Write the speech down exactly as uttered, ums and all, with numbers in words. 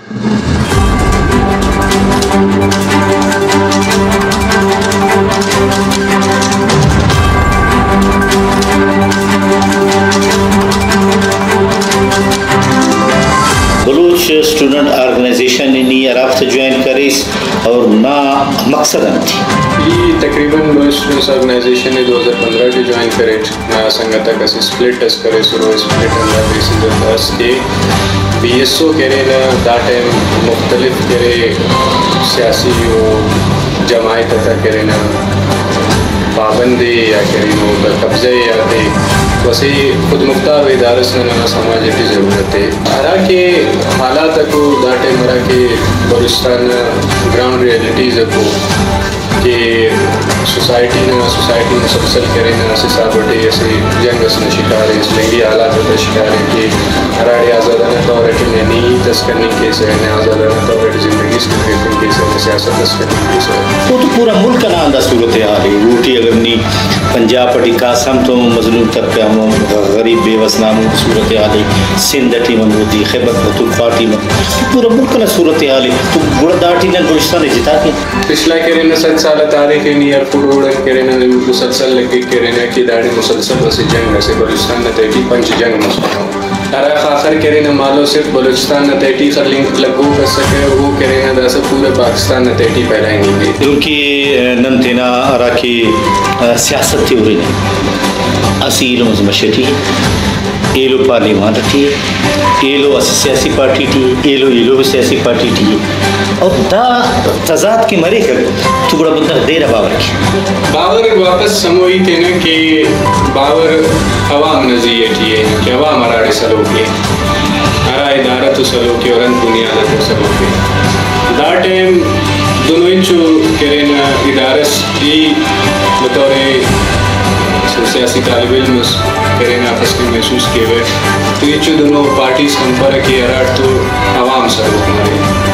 بلوچ اسٹوڈنٹ آرگنائزیشن نی ہرافتے جوائن کریس اور نا مقصد انت ای؟ ای تقریباً بلوچ اسٹوڈنٹس آرگنائزیشن نے دو ہزار پندرہ ٹی جوائن کریٹ۔ نا سنگت آک اسہ اسپلٹ اس کریسر، او اسپلٹ ہندا بیسز آ ئس کہ بی ایس او کہ ارے نا دا ٹائم مختلف کہ ارے سیاسی و جماعت آتا کہ ارے نا پابند ءِ یا کہ ارے نا اوتا قبضہ ءِ آتے، تو اسہ خودمختار و ادارہ اس نا ننا سماج ٹی ضرورت ءِ۔ ہراکہ حالات اکو دا ٹائم، ہراکہ بلوچستان نا گراؤنڈ ریئلٹیز اکو، کہ سوسائٹی نا، سوسائٹی مسلسل کرینہ اسہ حساب ٹی اسہ جنگ اس نا شکار ءِ، اسہ جنگی حالات آتا شکار ءِ کہ ہراڑے آزادانہ طور اٹ نی ہیت اس کننگ کیسہ، نی آزادانہ طور اٹ زندگی اس تخلیفنگ کیسہ، نی سیاست اس کننگ کیسہ۔ او تو پورا ملک انا ہندا صورتحال ءِ۔ اوٹی اگر نی پنجاب ٹی کاس ہم تو مظلوم طبقہ، ہمو غریب بے وس نا ہمو صورتحال ءِ، سندھ ٹی ہم ہمودے، خیبر پختونخوا ٹی ہم، پورا ملک انا صورتحال ءِ۔ تو گڑا داٹی نن بلوچستان ءِ جتا کین۔ پچھلا کہ ارے نا صد سال تاریخ ءِ نی ہرفوڑ اوڑان کہ ارے نا مسلسل لگک کہ ارے نا کہ داڑے مسلسل اسہ جنگ اسے بلوچستان نا تہٹی پنچ جنگ مسنو۔ ہرا خاخر کہ ارے نا مالو صرف بلوچستان نا تہٹی خلنگ لگوک اسکہ، او کہ ارے نا داسہ پورا پاکستان نا تہٹی پھیلائنگک ءِ۔ دنکہ نن تینا ہراکہ سیاست ءِ ہرنہ اسہ ایلم اس مش ٹی، ایلو پارلیمان ٹی، ایلو اسہ سیاسی پارٹی ٹی، ایلو ایلو سیاسی پارٹی ٹی ءِ۔ اور دا تضاد کہ مریک تو گڑا بندغ دیر آ باور کے۔ باور واپس ہمو ہیت ءِ نا کہ باور عوام نا زی ٹی ءِ کہ عوام ہراڑے سلوک ءِ، ہرا ادارہ تو سلوک ءِ اور انت بنیاد آ تو سلوک ءِ۔ دا ٹائم دنو ہنچو کہ ارے نا ادارہ اس ای بطور سیاسی طالب علم اس کہ ارے نا آفس ٹی محسوس کیوہ، تو ہچو دنو پارٹیز کمپرہ کہ ہراڑتو عوام سروک مرے۔